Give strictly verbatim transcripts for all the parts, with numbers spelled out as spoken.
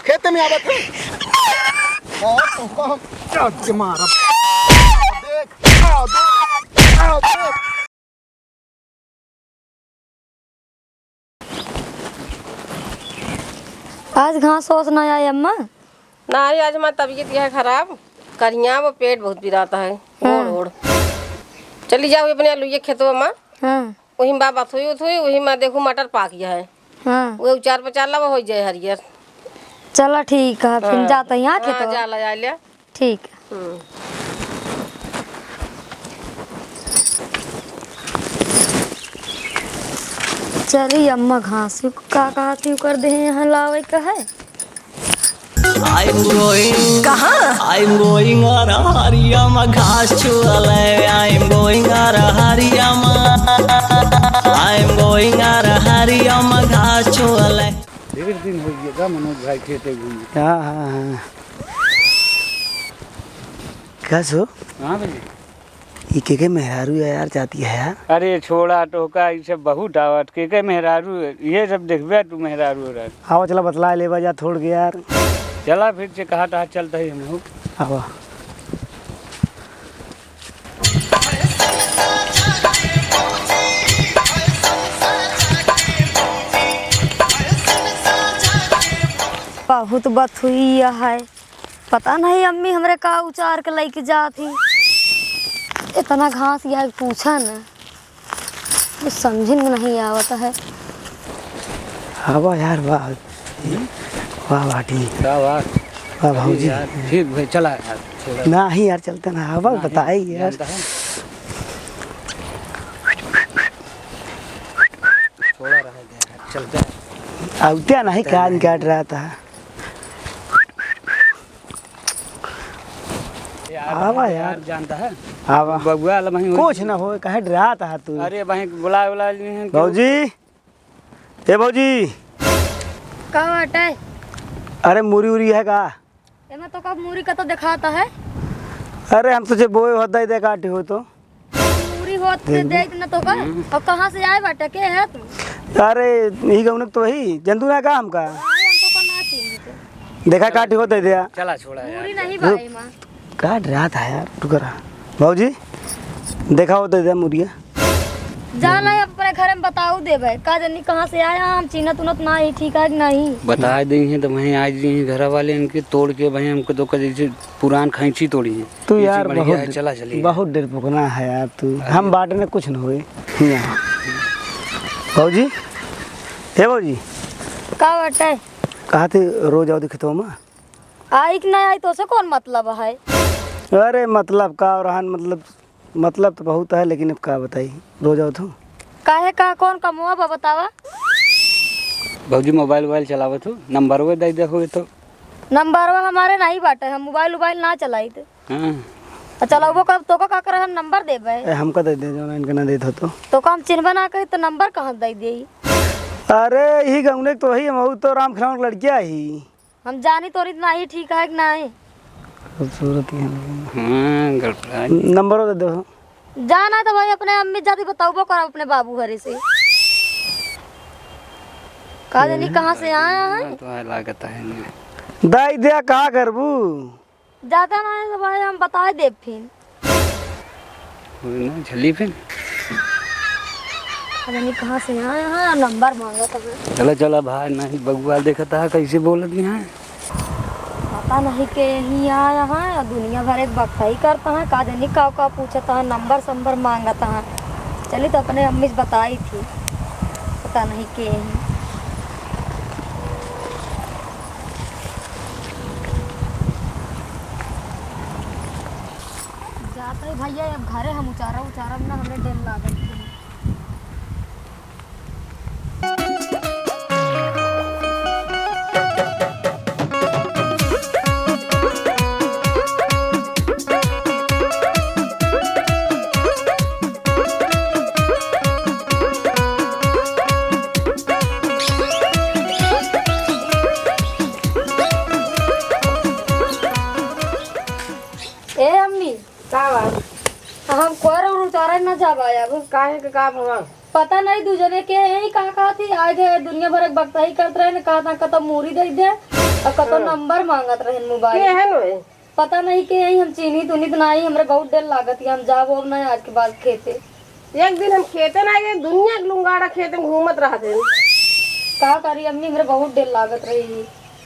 खेते में आवत है। और तुमको हम चट के मारब। देख, आओ, देख, आओ, देख। आज घास ओस ना आए अम्मा? नाही, आज हमार तबियत यह खराब, करिया वो पेट बहुत पिरात है, हाँ। ओढ़, ओढ़। चली जाओ अपने अलुइये खेतवा मा। हाँ। वही मा बात हुई, उत हुई, वही मा देखू मटर पाक गया है। हाँ। वो उचार पचार ला, वो हो जाए हरियर। चला ठीक है, फिर हाँ। जाते हैं, हाँ, खेतवा। जा ला, जा लिया। ठीक। हम्म। चली अम्मा घास का कहा थी कर दे यहाँ लावे का है। I'm going कहाँ? I'm going अरहरिया मा घास छुअले। I'm going अरहरिया मा। I'm going अरहरिया मा घास छुअले। ढेर दिन हो गया का मनोज भाई खेते घूमे? हाँ, हाँ, हाँ। का सो? हाँ भैया। ई के के मेहरारू है यार, जाती है यार? अरे छोड़ा टोका, ई सब बहुत आवत। के के मेहरारू है? ये सब देखबे तू मेहरारू है। आवा चला बतला लेबा जा थोड़ के यार। चला फिर से कहा था चलता ही हम हो। आवा। बहुत बथुइया है। पता नहीं अम्मी हमरे का उचार के लइके जात ही। इतना घास यह पूछा न, कुछ समझे में नहीं आवत है। आवा यार, वाह। वाह भाटी। का बात? वाह भौजी। अरे यार, ठीक भाई, चला यार, छोड़ा। नाही यार, चलते ना, आवा, नाही, बताई यार। जानता है। छोड़ा रहा यार, चलते हैं। आवते नहीं, कान काट रहा था। यार, आवा यार। जानता है? आवा। बबुआ वाला वहीं कुछ ना होए, काहे डरात हा तू? अरे, वहीं बुला, बुला लिए हैं, क्यों? भौजी, ए भौजी। का बाटे? अरे, मूरी, उरी है का? एमा तो का मूरी का तो देखाता है। अरे, हम सोचे बोए होता ही देखा हो तो। पूरी होत के दे दे। देत न तो का? हम्म। अब कहाँ से आए बाटे? के है तू? अरे, यही गौनक तो वही, जंतु ना का हमका? अरे, हम तो का ना चिन्हित। देखा काटी होत दे दिया। चला, छोड़ा यार। पूरी नहीं भाई माँ। काट रहा था यार, रुक रहा। भौजी, देखा होत दे दिया मुरिया। जा ना, अपने घर में बताऊ देबे। का जानी कहाँ से आया, हम चिन्हत उन्हत ना ही, ठीक है कि नहीं? बता दी हैं तो वहीं आज दी हैं घर वाले इनके तोड़ के, वहीं हमको तो कह जैसे पुरान खैंची तोड़ी है। तू ये यार चीज बढ़िया बहुत, है, चला चलिए। बहुत डरपोकना है यार तू। अरे। हम बाटे ने कुछ न होए। यहाँ। भौजी, हे भौजी। का बाटे? कहा थे रोज आओ खेतवा में? आई कि ना आई, तोसे कौन मतलब है? अरे मतलब का और हन मतलब, मतलब तो बहुत है, लेकिन अब का बताई, रोज आओ तो। काहे का, कौन कमवा बा बतावा? भौजी मोबाइल वोबाइल चलावत हो, नंबरवे दे दे होए तो। नंबरवा हमारे नहीं बाटे, हम मोबाइल उबाइल ना चलाइत। हाँ। आ चलावबो करब, तोका का करे हम नंबर देबे? ए, हमका दे दे, जौन इनका ना देत हो तो। तोका हम चिन्हबे ना करी, तो नंबर कहाँ दे देई? अरे, यही गौने के तो वही, हम तो राम खिलावन के लड़किया ही। हम जानी तोरी तो नाही ठीक है कि नाही? खूबसूरत ही है। हाँ, गड़बड़ा है। नंबरो दे दो। जा ना तो भाई, अपने अम्मी जाती बताउबो करब अपने बाबू घरे से। का जानी कहाँ से आया है? तो है लागत है नहीं। दाई दिया का करबू? ज्यादा ना है तो भाई हम बताए देब फिर। कोई ना, चली फिर। पता नहीं कहाँ से आया है, नंबर मांगा था। चला, चला भाई, नहीं बबुआ देखता है कैसे बोलत नहीं है। पता नहीं के ही आया है, दुनिया भर एक बकता ही करता है, का जानी का का पूछता है, नंबर संबर मांगता है। चली तो अपने अम्मी से बताई थी, पता नहीं के ही। जाते ही भैया, अब घरे हम उचारा उचारब ना, हमरे डेर लागत है। ए अम्मी, का बात? हम कोर और उतारे ना जाबा अब। काहे के का भवा? पता नहीं दू जने के यही का कहा थी, आगे दुनिया भर एक बकता ही करत रहे ने, कहा था कतौ मूरी दे दे। और कतो हाँ। नंबर मांगत रहेन मोबाइल। के है नो? पता नहीं के आई, हम चीन्हित उन्हित ना आई, हमरे बहुत डर लागत है, हम जाबो अब ना आज के बाद खेते। एक दिन हम खेते ना गए, दुनिया के लुंगाड़ा खेते में घूमत रहत हैं। का करी अम्मी, हमरे बहुत डर लागत रही।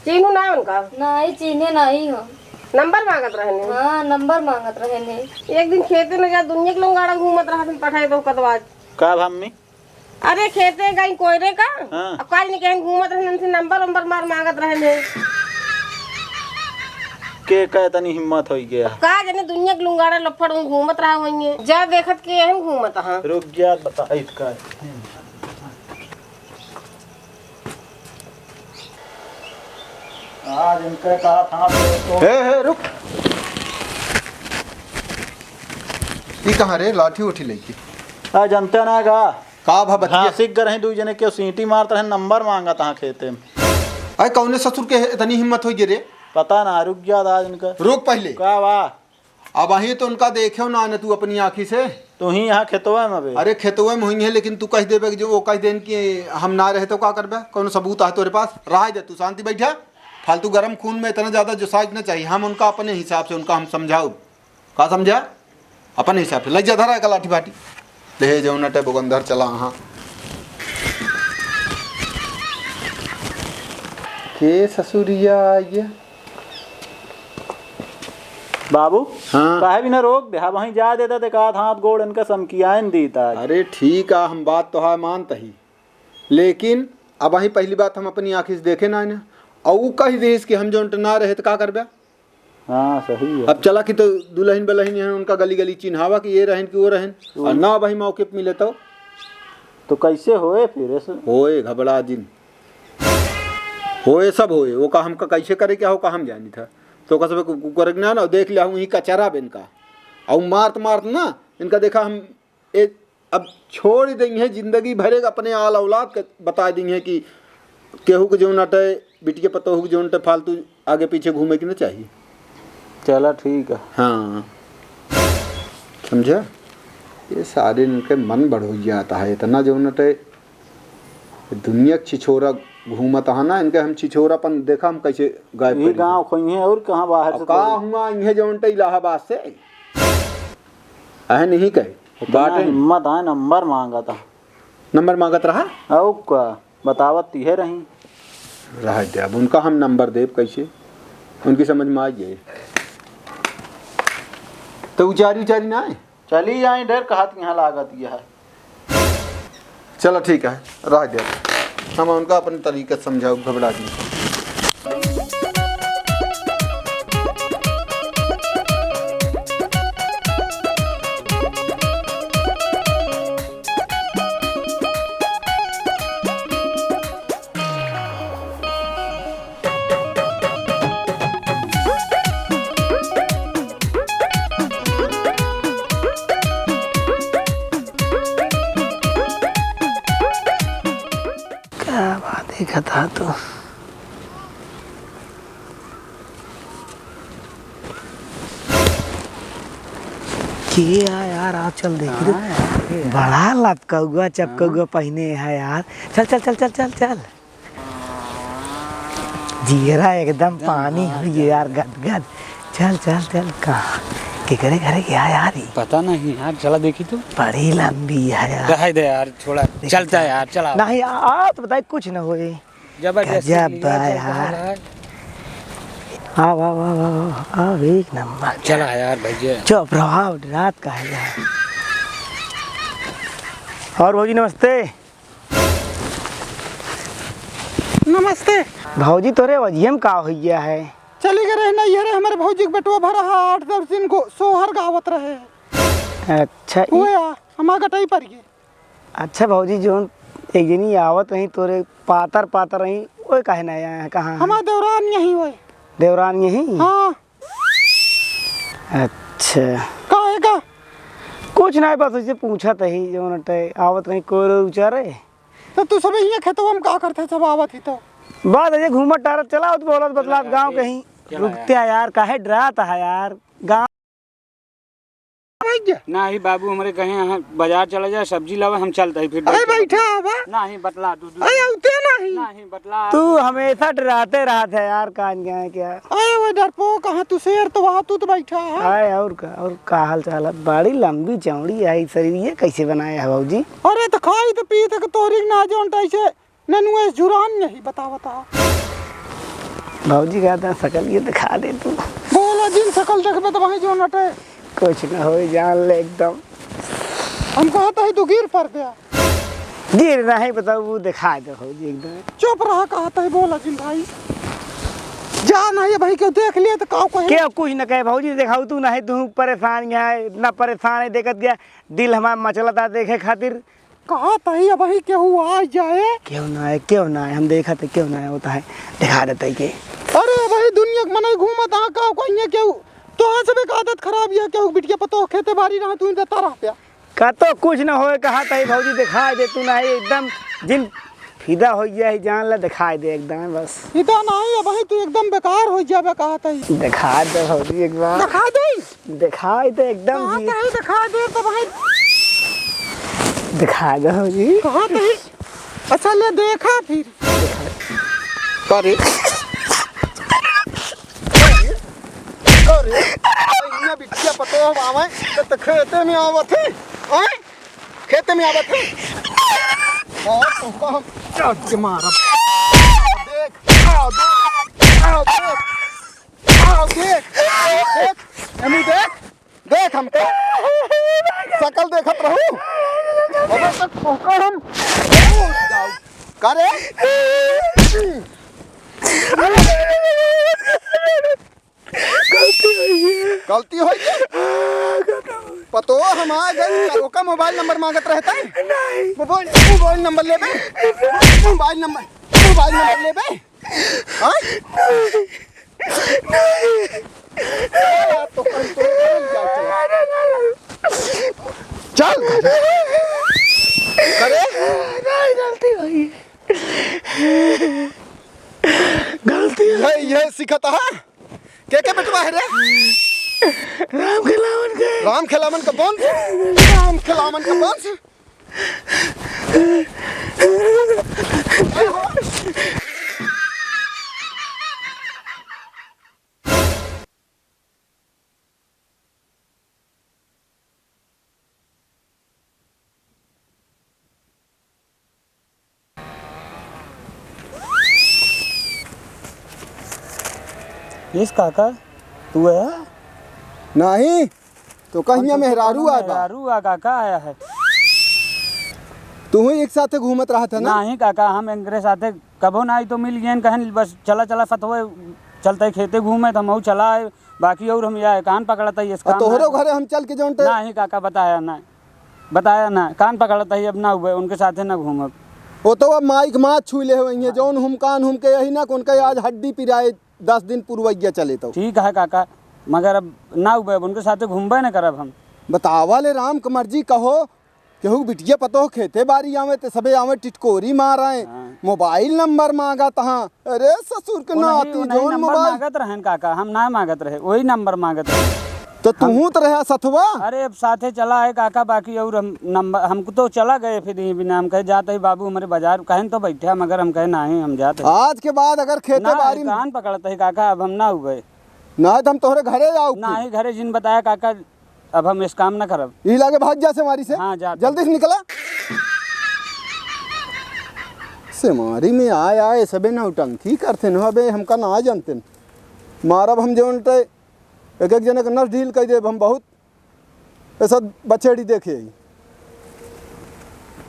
चीन्हू ना उनका? नहीं, चीन्हे नहीं हम। नंबर मांगत रहेन? हाँ, नंबर मांगत रहेन। एक दिन खेते न जा, दुनिया के लुंगाड़ा घूमत रहत हैं, पठाए दो कतवा। का भा अम्मी? अरे खेते गई कोयरे का, हाँ। अब काज नहीं कहीं घूमत रहेन, उनसे नंबर उम्बर मार मांगत रहेन। के का इतनी हिम्मत होई गया? का जाने दुनिया के लुंगाड़ा लफड़ घूमत रहा होइए। जा देखत के एहन घूमत हाँ। रुक जा, बता, इसका। आज इनके कहा था तो, तो हे, हे, रुक। ई कहाँ रे, लाठी उठी लेके? आ, जनते ना का? का भा बतिया? हाँ, सीख गए रहे दुई जने के सीटी मारत रहे, नंबर मांगत हाँ खेते में। अरे कौने ससुर के इतनी हिम्मत होई गे रे? पता ना, रुक जा आज इनका। रुक पहले। का बा? अब अहीं तो उनका देखे ना, ना तू अपनी आँखी से। तू ही यहाँ खेतवा में बे। अरे खेतवा में हुई है, लेकिन तू कह देबे कि जो वो कह देन कि हम ना रहे तो का करबे? कौनो सबूत आहे तोरे पास? रहा दे, तू शांति बैठा। फालतू गरम खून में इतना ज्यादा जोशाइक ना चाहिए। हम उनका अपने हिसाब से उनका हम समझाऊ। का समझा? अपने हिसाब से। लग जा, धरा का लाठी बाटी। देहे जौन अटे बोगंधर चला हाँ। के ससुरिया आइए। बाबू, हाँ। काहे बिना रोक दे? हाँ, वहीं जा देता ते का हाथ गोड़ इनका समकियाइन दीता। अरे ठीक आ, हम बात तो है मानत ही, लेकिन अब वहीं पहली बात हम अपनी आँखी से देखे ना ना, और ऊ कह दीस कि हम जौन ना रहे तो का करबे? हाँ, सही है। अब चला कि तो दुलहिन बलहिन हैं, उनका गली गली चिन्हावा कि ये रहन कि वो रहन, तो और ना वही मौके पे मिले तो? तो कैसे होए फिर ऐसे? होए, घबरा जिन। होए, सब होए। वो का हमका कैसे करे क्या हो का हम जानी था। तो का सब कु-, कु-, करे ना, ना, देख लिया हूँ, यही कचरा बे इनका। और मारत मारत ना, इनका देखा हम ए, अब छोड़ देंगे, जिंदगी भरे का अपने आल औलाद के बता देंगे कि केहू के जौन अटे, बिटिया पतोहू के जौन अटे, फालतू आगे पीछे घूमे के ना चाहिए। चला ठीक है। हाँ, समझा? ये सारे इनके मन बढ़ हो जाता है इतना, जौन अटे दुनिया के छिछोरा घूमत है ना, इनके हम छिछोरापन देखा हम कैसे गायब ये करी। गाँव खोई है और कहाँ बाहर अब से का कोई हुआ, इन्हें जौन अटे इलाहाबाद से अहे नहीं कहे। इतना बाटे। हिम्मत है, नंबर मांगा था। नंबर मांगत रहा? अउ का, बतावत तिहे रही। रह दे, अब उनका हम नंबर देब कैसे? उनकी समझ में आ जाए। तो उचारी उचारी ना आए? चली आई, डर कहत यहाँ लागत यह है। चलो ठीक है, रह दे। हम उनका अपने तरीके से समझाओ, घबरा दी। का बात है, कथा तो। के आ यार, आ चल देखी तो। हाँ यार, के आ? बड़ा लपकउआ चपकउआ हाँ। पहिने है यार। चल, चल, चल, चल, चल, चल। जियरा एकदम एकदम पानी हाँ, हुई है यार, गदगद। चल, चल, चल, कहाँ? केकरे घरे गया यार ई? पता नहीं यार, चला देखी तो। बड़ी लंबी है यार। रहे दे यार, छोड़ा। देखी चलता चल। है यार, चला। नहीं, आ, आ, तो बताई, कुछ न होए। जबरदस्ती गजब लिया बा चल यार। कहाँ भाई? आव, आव, आव, आव, आव, एक नंबर। चला यार भैया। चुप रहो, आव, रात का है यार। और भौजी नमस्ते। नमस्ते। भौजी तोरे वजियम का हो गया है? चली गए रहे ना, ये रहे हमारे भौजी के बेटवा भरा है, आठ दस दिन को सोहर गावत रहे। अच्छा, ई ओए आ, हमार गटई पर गए। अच्छा भौजी, जौन एक जनी आवत रही तोरे पातर पातर रही, ओए काहे ना आया है, कहाँ है? हमार देवरान यहीं होए। देवरान यहीं? हाँ। अच्छा। का है का? कुछ ना, बस उसे पूछत ही, जौन अटे आवत रही कोरे उचारे। तो तू सब यहाँ खेतवा में का करते, सब आवत ही तो? बात है, घूमत टहरत चला, तो बोलत बतलात गाँव कहीं। रुकते यार, काहे डरात है यार? गाँव भैया। नाही बाबू, हमरे कहे यहाँ बाजार चला जाए, सब्जी लावे, हम चलत ही फिर अरे बैठे। बैठा हवा। नाही, बतला तू, तू। अरे उते नाही। नाही, बतला। तू हमेशा डराते रहत है यार, कान गए क्या? अरे वो डरपो कहाँ, तू शेर तो वहाँ, तू तो बैठा है। अरे और का, और का हाल चाल है? बड़ी लंबी चौड़ी है शरीर, ये कैसे बनाए है भौजी? अरे तो खाई तो पी तो तोरी ना जोन टाइसे ननुए जुरान नहीं, बता, बता। भौजी का था, शकल ये दिखा दे तू। बोला जिन शकल देखबे तो भाई जो नटे। कुछ न होई, जान ले एकदम। हम कहत ही तू गिर पर गया। गिर नहीं, बताओ, वो दिखा दे भौजी एकदम। चुप रहा, कहत ही, बोला जिन भाई। जा नहीं भाई, क्यों देख लिए तो काऊ कहे? क्या कुछ न कहे भौजी, दिखाऊ तू नहीं, तू परेशान है, इतना परेशान है, देखत गया, दिल हमारा मचलता देखे खातिर। कहत ही अबही केहू आ जाए। केहू ना आए, केहू ना आए, हम देखत ही केहू ना आए, होता है, दिखा देते ही के। अरे अबही दुनिया के मनई घूमत आ, का कहिए केहू, तोहर सबे के आदत खराब है, केहू बिटिया पतोह खेते बारी रहा, तू देता रह प्या। का तो कुछ ना होए, कहत ही भौजी दिखाई दे, तू ना एकदम जिन फिदा हो गया है, जान ला दिखाई दे एकदम बस। फिदा नहीं अबही, तू एकदम बेकार हो जाबे, कहत ही। दिखा दे भौजी एक बार। दिखा दे। दिखाई दे एकदम कहाँ जी। कहीं दिखा दे तो भाई। दिखा दो जी। कहाँ कहीं? अच्छा ले देखा फिर। करे। करे। ये बिटिया पतोह आवे, तो, तो खेते में आवत है। आए? खेते में आवत है। और तुमको हम चढ़ के मारब। देख, आओ देख, आओ देख। आओ, देख, देख, एमी देख, देख हमको। शकल देखत रहू। अबे तक पकड़ हम। का रे? गलती होई है। गलती होई है? पतो हम आ गए, ओका मोबाइल नंबर मांगत रहता है। नहीं। मोबाइल, मोबाइल नंबर लेबे? मोबाइल नंबर, मोबाइल नंबर लेबे? हाँ? नहीं। तो हम तो चल। चल। करे? नहीं, गलती होई। गलती होई। ये, ये सिखत हा? के, के बेटवा है रे? राम खेलावन के। राम खेलावन का वंश? राम खेलावन का वंश? यस काका, तू है? नहीं, तो कहिया हम तो मेहरारू आ बा। मेहरारू आ काका आया है। तू ही एक साथे घूमत रहत है ना? नहीं काका, हम एकरे साथे कबो ना आई तो मिल गए, कहन बस चला चला सतवे चलते खेते घूमे तो हम चला आए। बाकी और हम या कान पकड़त ही, इस आ, काम तोहरो ना। घरे हम चल के जौन ते नहीं काका, बताया ना, बताया ना, कान पकड़त ही, अब ना हुए, उनके साथे ना घूमब। वो तो अब माइक मात छुई ले होइहे, हाँ। जौन हुमकान हुमके यही ना, उनका आज हड्डी पिराए, दस दिन पुरवैया चले तो। ठीक है काका, मगर अब ना हुए, अब उनके साथे घूमबे ना करब हम। बतावा ले राम के मर्जी कहो, केहू बिटिया पतोह खेते बारी आवे ते सबे आवे टिटकोरी मारे, हाँ। मोबाइल नंबर मांगत हा। अरे ससुर के वो नहीं, नाती, वो नहीं, जौन नंबर मोबाइल मांगत रहन काका, हम ना मांगत रहे, वही नंबर मांगत रहे। तो हम तूहू तो रहा सथवा। अरे अब साथे चला है काका, बाकी और हम नंबर, हमको तो चला गए फिर यहीं बिना, हम कहे जात ही बाबू हमारे बाजार, कहन तो बैठा, मगर हम कहे नहीं, हम जात ही। आज के बाद अगर खेते ना, बारी में कान पकड़त ही काका, अब हम ना हुए। ना तो हम तोहरे घरे जाऊ फिर। नहीं, घरे जिन बताया काका, अब हम इस काम न करब। ई लागे भाग जा सेमारी से। हाँ, जा। जल्दी से निकला। सेमारी में आए, आए सबे नौटंकी करते न, अबे हमका ना जानते न। मारब हम जौन ते एक एक जने के नस ढील कर देब हम बहुत। ऐसा बछेड़ी देखे आई।